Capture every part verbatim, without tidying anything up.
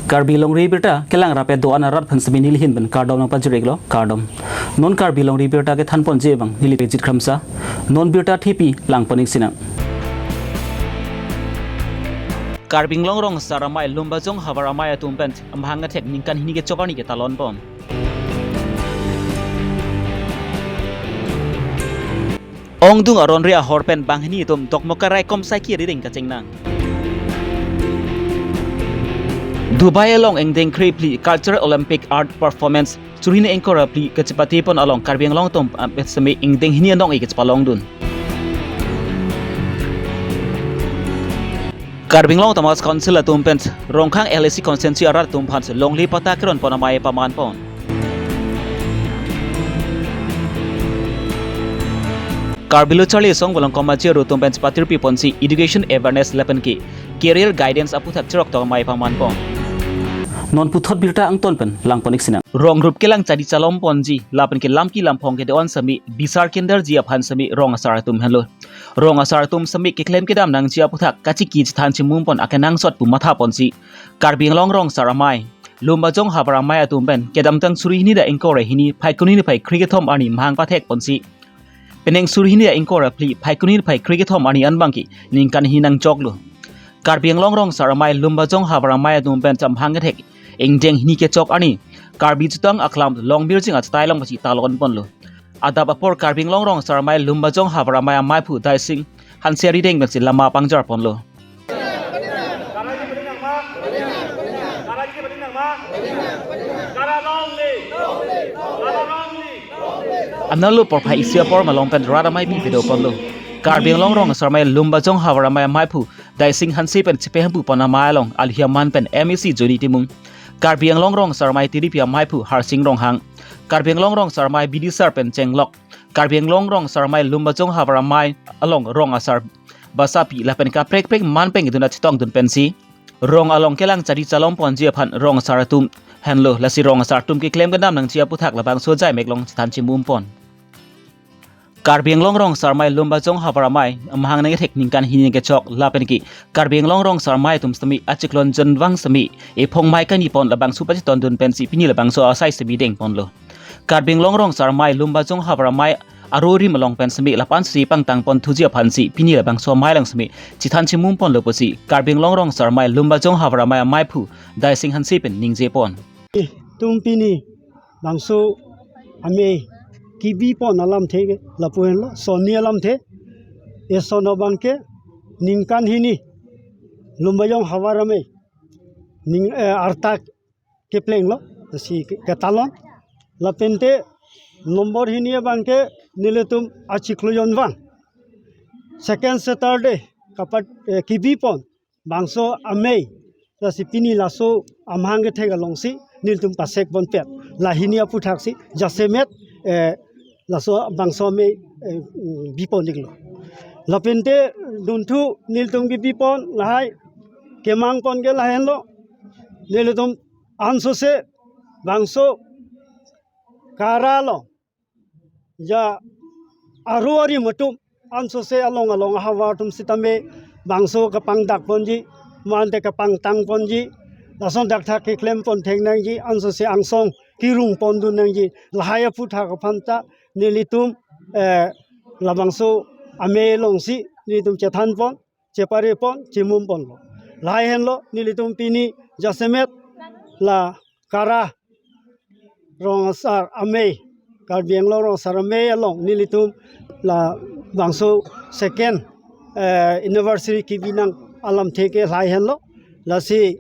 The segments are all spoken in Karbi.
Karbi Longri Abirta kelang rapet do-an arat aphan semi nelihin pen kardom nangpajir-iklo, kardom. Non Karbi Longri Abirta kethan ponji abang neli Pejit Kramsa. Non birta thepi lang pon-ik sinang. Karbi Anglong Rong Asar Amei Lumbajong Havar Amei atum pen amahang kethek ningkan hini kechok arni ketalon pon. Ongdung aron re ahor pen banghini atum dokmoka raikom saiki arideng kachengnang. Dubai along ingdeng krephli Cultural Olympic Art Performance suri hini ingkoi ra phli kachepate pon along Karbi Anglong atum, ah, semi ingdeng hini anong-e kachepalongdun. Karbi Anglong Autonomous Council atum pen Rongkhang L A C constituency arat atum aphan si longle patta keron pon amei paman pon. Karbi Lo Charli Asong Volongkom Aje aru atum pen si patirpi ponsi education awareness lapen ke career guidance aphuthak cherok tong amei paman pon. Non puthot birta angton pen lang pon-ik sinang. Rong rup kelang chari chalom ponji lapen ke lamki lamphong kedo-an semi bisar kinderji aphan semi rong asar atum henlo. Rong asar atum semi keklem kedam nangji aphuthak kachiki chethan chimum pon akenangsot pu matha ponsi Karbi Anglong Rong Asar Amei Lumbajong Havar Amei atum pen kedamtang suri hini ra ingkoi ra hini Phaikuni niphai kre kethom arni mahang pathek ponsi penang suri hini ra ingkoi ra phli Phaikuni niphai kre kethom arni an abangke ningkan hini nangchoklo. Karbi Anglong Rong Asar Amei Lumbajong Havar Amei atum pen amahang kethek ingdeng hini kechok arni Karbi Jutang Aklam Longbirjing achetai along pasi talon ponlo. Adap apor Karbi Anglong Rong Asar Amei Lumbajong Havar Amei ameiphu Daising Hanse arideng pensi lama pangjar ponlo. Analo porphai isi apor malom pen rat amei pi pedo ponlo. Karbi Anglong Rong Asar Amei Lumbajong Havar Amei ameiphu Daising Hanse pen chepeham pu pon amei along alohi aman pen M A C Joni Timung, Karbi Anglong Rong Asar Amei Tiripi ameiphu Harsing Ronghang, Karbi Anglong Rong Asar Amei Bidisar pen chenglok, Karbi Anglong Rong Asar Amei Lumbajong Havar Amei along rong asar basapi lapen kaprek prek man pen kedun achetongdun pensi rong along kelang chari chalom ponji aphan rong asar atum henlo, lasi rong asar atum keklem kedam nangji aphuthak labangso ajai mek along chethan chimum pon. Karbi Anglong Rong Asar Amei Lumbajong Havar Amei amahang nangkethek ningkan hini kechok lapen ke Karbi Anglong Rong Asar Amei atum semi achiklon jonvang semi ephong mei kani pon labangso pachetondun pensi pini labangso asai semi deng ponlo. Karbi Anglong Rong Asar Amei Lumbajong Havar Amei aru rim along pen semi lapu-an si pangtang pon thuji aphan si pini labangso amei along semi chethan chimum ponlo pusi Karbi Anglong Rong Asar Amei Lumbajong Havar Amei ameiphu Daising Hanse pen ningje pon. Tum pini bangso amei kebi pon alamthe ke lapu henlo, sonni alamthe. Eson abangke ningkan hini Lumbajong Havar Amei ning, eh, arta keplenglo, si ke-, ketalon. Lapente nombor hini abangke nelitum achiklo jonvang. Second Saturday kapat, eh, kebi pon bangso amei, lasi pini laso amahang kethek alongsi nelitum pasek ponpet. La hini aphuthak si jasemet, eh, laso bangso amei, eh, mm, bi pon-iklo. Lapente dunthu nelitum kebi pon lahai kemang pon ke lahenlo. Nelitum ansose bangso kara along, ja aru arim atum ansose along along ahavar atum sitame bangso kapangdak ponji, mante kapangtang ponji, lason dakthak keklem pon thek nangji, ansose angsong kerung pondun nangji, lahai aphuthak aphan ta nelitum, eh, labangso amei alongsi nelitum chethan pon, chepare pon, chimum ponlo. Lahai henlo nelitum pini jasemet la kara Rong Asar Amei, Karbi Anglong Rong Asar Amei along nelitum labangso second, eh, anniversary kebi nang alamthe ke lahai henlo. Lasi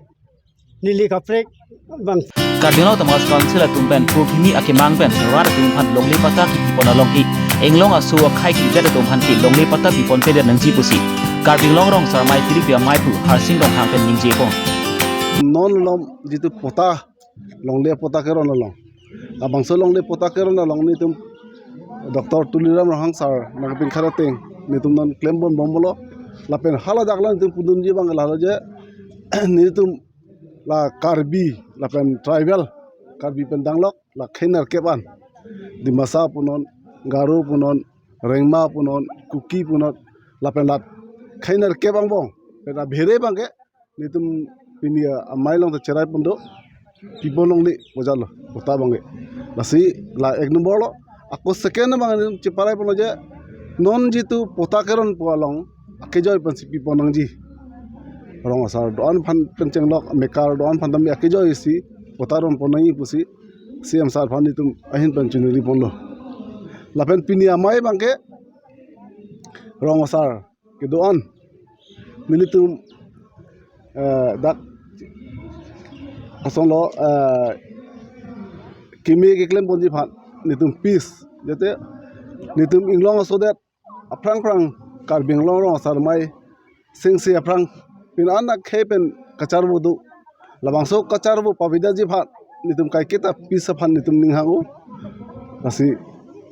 neli kaprek bang. Karbi Anglong Autonomous Council atum pen purphini akemang pen rat atum aphan longle patta kebi pon along ke inglong aso akhei kedet atum aphan ke longle patta bi ponpedet nangji pusi Karbi Anglong Rong Asar Amei Tiripi ameiphu Harsing Ronghang pen ningje pon. Non lom jitu patta, longle patta keron along, labangso longle patta keron along nelitum Doctor Tuliram Ronghang sir nangpinkhat ateng nelitum non klem pon bomlo. Lapen haladak lang nelitum pudunji abang lahelo je nelitum la Karbi lapen tribal Karbi pen danglok la khei nerkep an, Dimasa punon, Garo punon, Rengma punon, Kuki punon, lapen la khei nerkep angbong pen abhere abangke nelitum Pini amei along ta cherai pon do. Pipon longle pojalo patta abangke. Lasi la ek number lo. Ako second abang cheparai ponlo je, non jitu patta keronpo along akejoi pensi pipon nangji. Rong asar do-an aphan pen chenglok, mekar do-an aphan tame akejoi si patta ronpon nangji pusi C M sir aphan nelitum ahin pen chiningri ponlo. Lapen pini amei abangke rong asar kedo-an nelitum, eh, dak kosonlo, eh, kimi keklem ponji aphan nelitum peace, jate nelitum inglong asodet aphrang phrang Karbi Anglong rong asar amei singsi aphrang pin an akhei pen kacharvo do. Labangso kacharvo pavedetji aphan nelitum kaiketa peace aphan nelitum ning hang-o. Lasi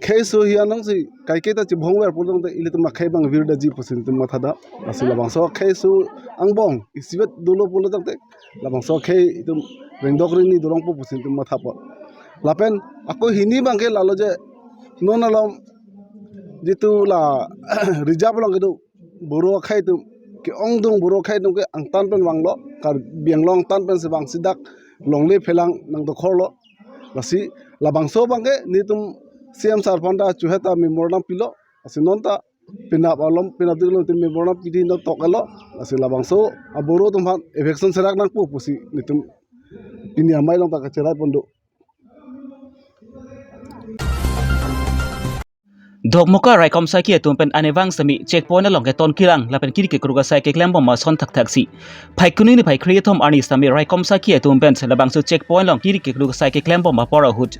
khei aso hi anong si kaiketa chibongver pulo tangte ilitum akhei abang virdetji pusi nelitum mathadam. Lasi labangso khei aso angbong isivet dolo pulo tangte labangso khei itum rengdok rengni dolongpo pusi nelitum mathapon. Lapen ako hini abangke lalo je, non alom jitu la reserve along kedo Boro akhei atum ke-ongdung, Boro akhei atum ke angtan pen vanglo, Karbi Anglong angtan pensi vangsi dak longle phelang nangdokhorlo. Lasi labangso abangke nelitum C M sir aphan ta chuheta memorandum pilo. Lasi non ta penap alom, penap dik alom nelitum memorandum pidi nangtok-etlo. Lasi labangso a-Boro atum aphan eviction serak nangpo pusi nelitum pini amei along ta kacherai pon do. Dokmoka raikom saki atum pen anevang sitame checkpoint along keton kelang lapen kiri kekruk asai keklembom ason thakthaksi. Phaikuni niphai kre-ithom arni sitame raikom saki atum pen labangso checkpoint along kiri kekruk asai keklembom apor ahut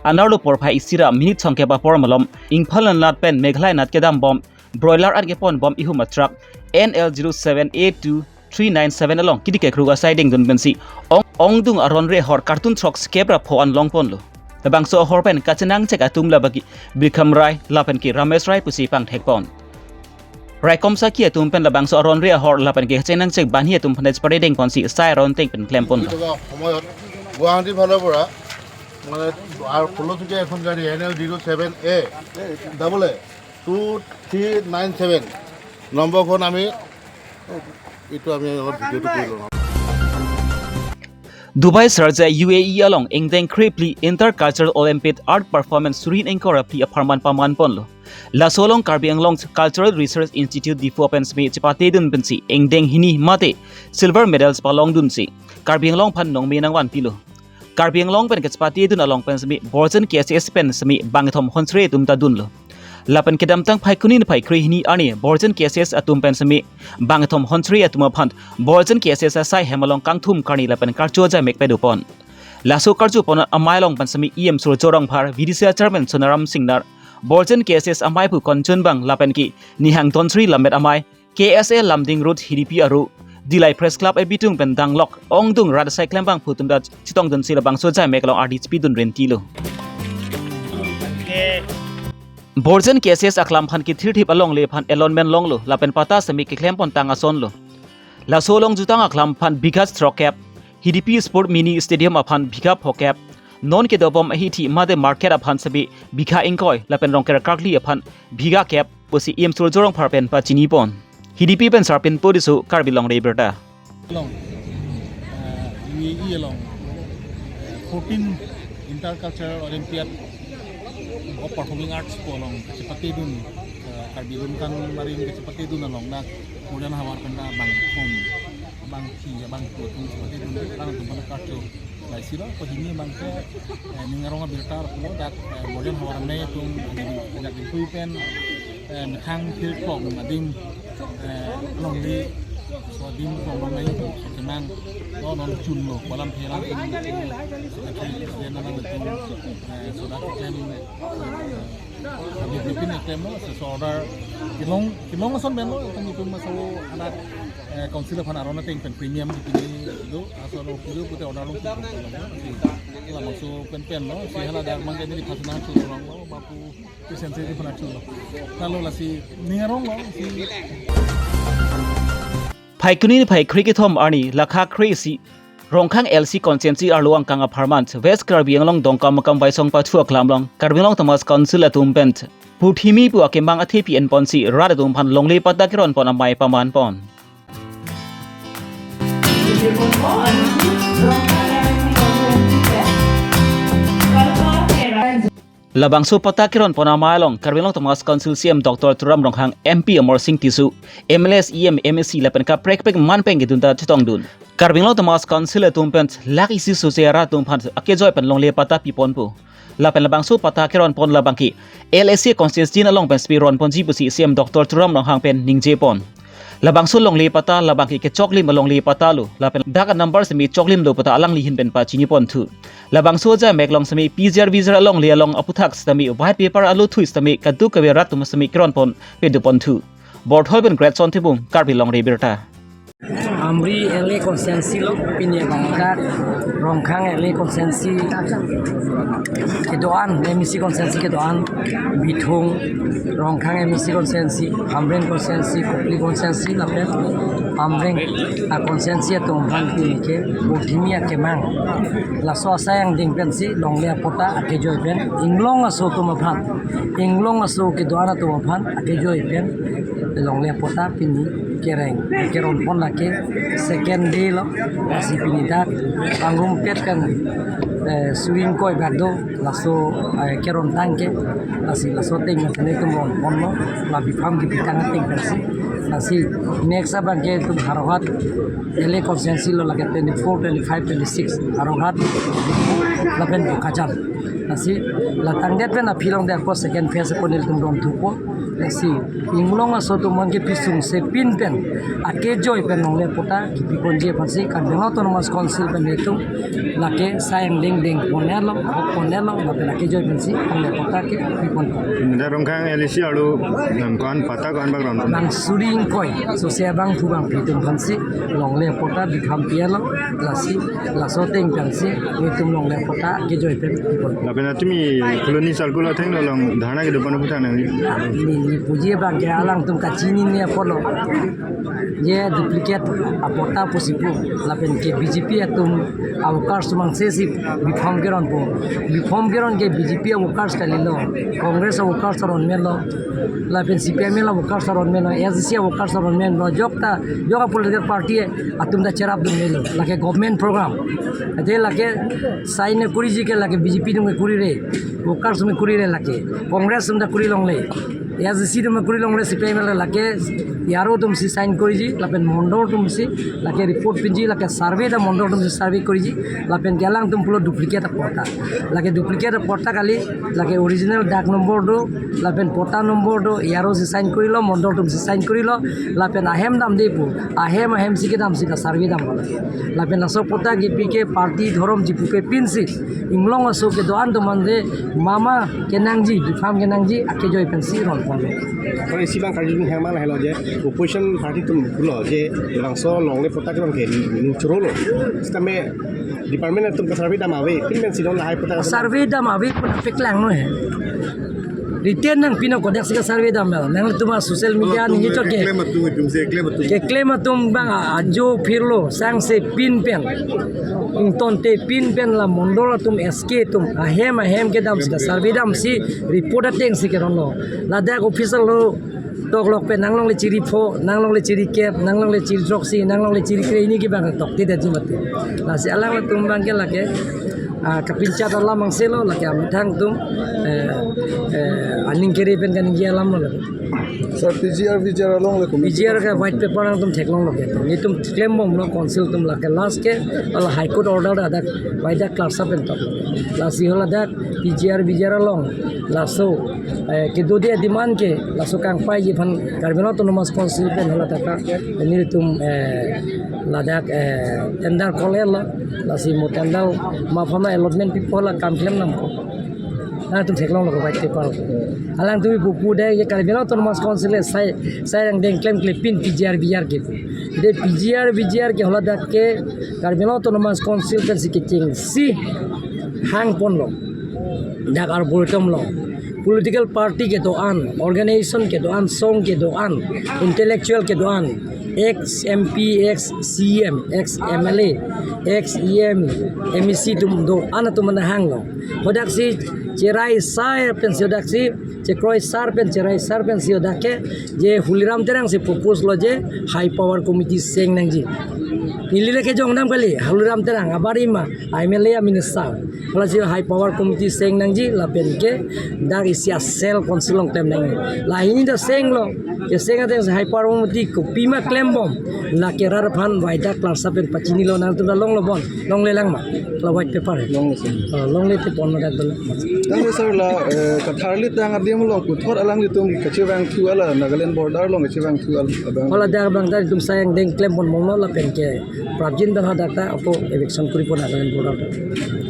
anerlo porphai isi ra minute songkep apor malom Imphal anat pen Meghalaya anat kedambom broiler an keponbom ihum a-truck N L zero seven A two three nine seven along kiri kekruk asai dengdun pensi ong, ongdung aron re ahor carton throk skep ra pho an longponlo. Labangso ahor pen kachenangchek atum labangke Bikram Rai lapenke Ramesh Rai pusi pangthekpon. Raikom saki atum pen labangso aron re ahor lapenke kachenangchek banhi atum aphan chepare dengponsi sai aron ateng pen klempon. সময়ত গুৱাহাটীৰ ফালৰ পৰা মানে আৰু ষোল্লচকীয়া এখন গাড়ী N L zero seven A double A two three nine seven নম্বৰখন আমি এইটো আমি অলপ ভিডিঅ'টো কৰি লওঁ। Dubai Sharjah U A E along ingdeng kre-phli Intercultural Olympiad Art Performance surin ingkoi ra phli apharman pamanponlo. Laso along Karbi Anglong Cultural Research Institute Diphu pen sitame chepatedun pensi ingdeng hini mate silver medals palongdunsi Karbi Anglong aphan nongme nangvanpilo. Karbi Anglong pen kachepatedun along pen sitame Borjan K S S pen sitame bangkethom honsre atum ta dunlo. Lapen kedamtang Phaikuni niphai kre-hini arni Borjan K S S atum pen sitame bangkethom honsre atum aphan Borjan K S S asai hem along kangthum karni lapen karcho ajaimek padopon. Laso karchopon amei along pen sitame E M Surjya Rongphar, V D C chairman Sonaram Singnar, Borjan K S S amei aphu Kanchan Bang lapenke Nihang Dhonsri Lammet amei, K S A Lumding Road H D P aru, Dillai Press Club abitung pen danglok ongdung rat asai klembangphu atum ta chetongdunsi labangso ajaimek along ardi chepidun rentilo. Borjan K S S aklam aphan kethirthip alongle aphan allotment longlo lapen patta sitame keklempontang asonlo. Laso along jutang aklam aphan bigha throkkep, H D P Sport Mini Stadium aphan bigha phokep, non kedobom ahithi mate market aphan sitame bigha ingkoi lapen Rongker Karkli aphan bigha kep pusi E M Surjya Rongphar pen pachinipon. H D P pen Sarpin Poriso, Karbi Longri Abirta. Along, eh, U A E along, eh, fourteen Intercultural Olympiad of Performing Arts pu along kachepatedun, eh, Karbi Lumkan Maring kachepatedun along dak Modern Havar pen ta bangkethom, bangphli, bangphli atum chepatedun, bang atum pen karcho. Laisi lo, ko hini abangke, eh, ning arong abirta pulo dak, eh, Modern Havar amei atum, eh, dak Diphu pen, eh, methang thirklong adim, eh, longle, so adim klong long nai atum, so kemang, lo non chunlo, kolam phelang atum, so atum, so atum, eh, so dak atum, eh, Kami pipin eklem lo, so order kelong, kelong ason pen lo, kami pun maso anak, eh, council aphan aron ateng pen premium pipin do, aso lo pujo pute order lo. Lasi, la maso pen pen lo, si hala dak mangke ni phasana chu lo, bapu, pesen si phana chu lo. Lalu lasi, ning arong lo, si. Phaikuni niphai kre-kethom arni, lakha kre-isi, Rongkhang L C constituency arlo angkang apharman, West Karbi Anglong Dongkamukam Vaisong Pathu aklam along, Karbi Anglong Autonomous Council atum pen, Purthimi pu akemang athepi enponsi, rat atum aphan longle patta keronpon amei pamanpon. Labangso patta keron pon amei along Karbi Anglong Autonomous Council C E M Doctor Tuliram Ronghang, M P Amarsing Tisso, M L As, E M, M A C lapen kaprek kaprek manpeng kedun ta chetongdun. Karbi Anglong Autonomous Council atum pen lakh isi sose arat atum aphan akejoi pen longle patta piponpo. Lapen labangso patta keron pon labangke L A C constituency along pen spi ron ponji pusi C E M Doctor Tuliram Ronghang pen ningje pon. Labangso longle patta labangke kechoklim alongle patta lo, lapen dak number sitame choklim do pu ta alangli ahin pen pachini ponthu. Labangso ajai mek along sitame P G R V G R alongle along aputhak sitame white paper alo thui sitame kadokave arat atum sitame keron pon pedo ponthu. Borthol pen Greatson Timung, Karbi Longri Abirta. Amri L A constituency lo, pini abang dak Ronghang L A constituency kedo-an, M A C constituency kedo-an, Bithung, Ronghang M A C constituency, Hamren constituency, Kopili constituency, lapen Hamren a constituency atum aphan pini ke Purthimi akemang. Laso asai angdeng pensi longle apatta akejoi pen, inglong aso atum aphan, inglong aso kedo-an atum aphan akejoi pen longle apatta pini kereng, keron pon lake second day lo, lasi pini dak pangrum pet kan, eh, suri ingkoi bak do, laso, eh, keron tangke, lasi laso ateng nelitum ron ponlo, la bipham kipitang ateng pensi, lasi next abangke itum Howraghat L A constituency lo lake twenty-four, twenty-five, twenty-six, Howraghat lapen Bokajan. Lasi la tangdet pen aphi along dak po second phase po nelitum ron thupo. Lasi inglong aso atum aphan ke pisung sepin pen akejoi pen longle apatta kipi ponji aphansi Karbi Anglong Autonomous Council pen itum lake asai angdeng deng ponlo, hok ponlo, lapen akejoi pensi longle apatta kipi pon. Dak Ronghang L A C arlo nam ko-an patta ko-an bak ron? Bang suri ingkoi, sose abangphu abangphi atum aphansi longle apatta bipham pilo, lasi laso ateng pensi itum longle apatta akejoi pen kipi pon. Lapen atumi Colony Circle atheng along dharna kedo pon aputhak nangli? Neli puji abangke alangtum kachinine apotlo, je duplicate apatta pusi pu, lapen ke B J P atum a-workers atum angsesi bipham keronpo. Bipham keron ke B J P a-workers kalilo, Congress a-workers aron melo, lapen C P I M L a-workers aron melo, A S D C a-workers aron melo, jokta, jok a-political party atum ta cherapdun melo, lake government program. Ate lake sign kuriji ke lake B J P atum ke kurire, workers atum ke kurire lake, Congress atum ta kuri longle, A S D C atum kuri longle, C P I M L lake, E R O atumsi sign kuriji, lapen mondol atumsi lake report pinji, lake survey ta mondol atumsi survey kuriji, lapen ke alangtum pulo duplicate apatta. Lake duplicate apatta kali, lake original dak number do, lapen patta number do, E R O si sign kurilo, mondol atumsi sign kurilo, lapen ahem damde pu, ahem ahemsi kedamsi ta survey dam pala. Lapen laso patta kipi ke party dhorom jipu ke pinsi, inglong aso kedo-an atum aphan de mama kenangji, bipham kenangji, akejoi pensi ron ponlo. Kore isi abang karjudun hemang helo je, opposition party atum pulo je, labangso longle patta keron ke nung chorolo. Sitame department atum ke survey dam ave, pin pensi non lahai patta. Survey dam ave pun apek lang no he. Written nangpi non kodak si ke survey dam lo. Nangtum a-social media ningje chot ke. Claim atum, atum si claim atum. Keklem atum abang a-, ajo phirlo, sangse pin pen, ingtonte pin pen la mondol atum S K atum ahem ahem kedamsi ta survey damsi report atengsi keronlo. Ladak officer lo toklok pen nanglongle chiri pho, nanglongle chiri kep, nanglongle chiri throksi, nanglongle chiri kre, pini ke abang toktedetji mati. Lasi alanglitum abangke lake, ah, kapinchat alam angselo, lake amethang atum, eh, eh, aning kere pen kaningje alam lo lake. Sir, P G R V G R along le komi P G R ke white paper nangtum theklonglo ke. Nelitum klembomlo council atum lake last ke, hala High Court order hadak, waida clerk sahab pen tok. Lasi haladak P G R V G R along, laso, eh, kedo dia demand ke, laso kangpaiji aphan Karbi Anglong Autonomous Council pen haladak ka, nelitum, eh, ladak, eh, tender call lo, lasi mo tender ma aphan allotment pipo la kam klem nampo. Nangtum theklonglo ke white paper. Alangtum pupu de ye Karbi Anglong Autonomous Council le asai, asai angdeng klemkle pin P G R V G R ke. De P G R V G R ke haladak ke Karbi Anglong Autonomous Council pensi kechengsi hang ponlo. Dak arboretum lo. Political party kedo-an, organization kedo-an, song kedo-an, intellectual kedo-an, ex M P, ex C M, ex M L A, ex E M, M A C atum do-an atum aphan hanglo. Hadak si cherai sar pensi hadak si, chekroi sar pen, cherai sar pensi hadak ke, je Tuliram Terang si propose lo je high power committee seng nangji. Neli le kejongdam kali, Haluram Terang, abar ima, M L A a minister. Hala si high power committee seng nangji, lapen ke, dak isi a cell council along klem nangji. Lahini ta senglo, keseng ateng si high power committee kopima klembom, la ke rat aphan waidak klarsa pen pachinilo, nangtum ta longlo bon, longle lang ma, la white paper. Longle sih. Oh, longle te pon dak dolo. Tangte sir la, eh, katharli tang adim along puthot alanglitum kachevangthu ala, Nagaland border along kachevangthu ala abang. Hala dak abang ta itum sai angdeng klem ponbomlo lapen ke prapjin dak hadak ta ako eviction kori pon Nagaland border.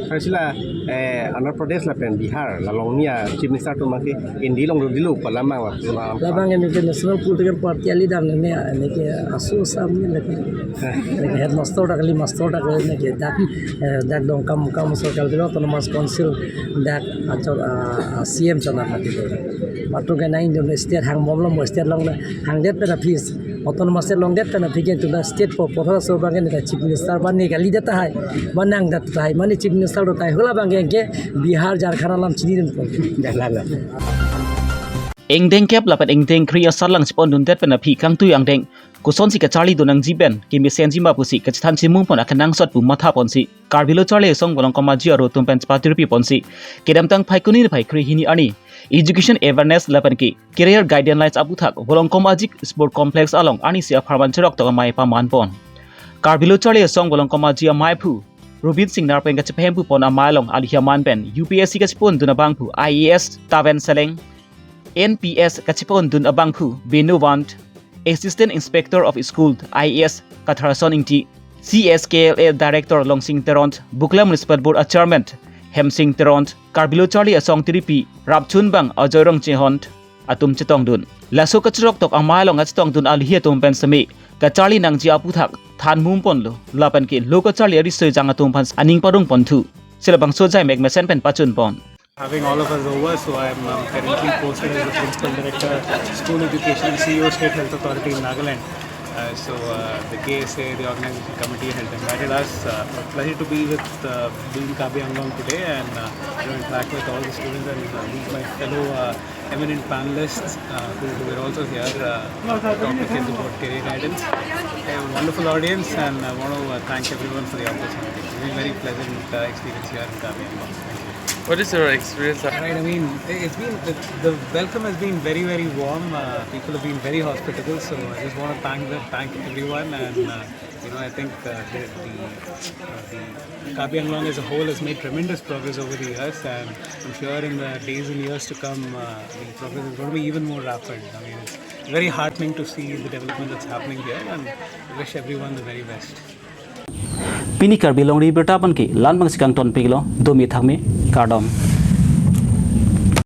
Sir, isi la, eh, Andhra Pradesh lapen Bihar, la along nia Chief Minister atum abang ke India along dodilo pu alam abang la. Labang ke neke National Political Party a leader ne, ne, neke aso sam ne neke. Neke headmaster dak kali, master dak kali, neke dak, eh, dak Dongkamukam Circle dolo, Autonomous Council dak achor, ah, ah, C M chonat nangji. Matro ke nai India state hangbomlo, mo state along na hangdet pen aphi, Autonomous State longdet pen aphi ke itum ta state po, porha so abang ke neke Chief Minister abang ne kalidet tahai, abang nangdet tahai, mane Chief Minister do tahai, hala abang ke ke Bihar, Jharkhand alam chinidunpo. Dak la la. Ingdeng kep lapen ingdeng kre asatlang chepondundet pen aphi kangtui angdeng kosonsi kacharlidun nangji pen kemesenji ma pusi kachethan chimung pon akenangsot pu matha ponsi Karbi Lo Charli Asong Volongkom Aji aro atum pen chepatirpi ponsi kedamtang Phaikuni phai kre hini arni Education Awareness lapen ke Career Guidelines aputhak Volongkom Aji Sport Complex along arnisi apharman cheroktok amei paman pon. Karbi Lo Charli Asong Volongkom Aji amei aphu Rubin Singnar pen kachepahemphu pon amei along alihi aman pen U P S C kachepondun abangphu I A S Taven Seleng, N P S kachepondun abangphu Benu Wand, Assistant Inspector of School I A S Katharson Ingti, C S K L A Director Longsing Teron, Bukla Municipal Board a Chairman Hemsing Teron, Karbi Lo Charli Asong tiripi rapchun abang Ajoy Rongchehon atum chetongdun. Laso kacheroktok amei along kachetongdun alihi atum pen seme kacharli nangji aputhak thanmum ponlo lapen ke lo kacharli ariso ejang atum aphan aning parong ponthu. Silabangso jai mek mesen pen pachun pon. Having all of us over, so I'm, um, currently posted as the Principal Director, School Education, C E O, State Health Authority in Nagaland. Uh, so, uh, the K S A, the organization committee has invited us. Uh, a pleasure to be with, uh, Being Karbi Anglong today and, uh, you know, interact with all the students and, uh, meet my fellow, uh, eminent panelists, uh, who, who were also here, uh, to talk to kids about career guidance. A wonderful audience, and I want to, uh, thank everyone for the opportunity. It's been a very pleasant, uh, experience here in Karbi Anglong. Thank you. What is your experience? Right, I mean, it's been, the, the welcome has been very, very warm. Uh, people have been very hospitable, so I just want to thank them, thank everyone, and, uh, you know, I think, uh, the, the, uh, the Karbi Anglong as a whole has made tremendous progress over the years, and I'm sure in the days and years to come, uh, the progress is going to be even more rapid. I mean, it's very heartening to see the development that's happening here, and I wish everyone the very best. Pini Karbi Longri Abirta pen ke la-an abangsi kangtonpiklo, domi thakmi, kardom.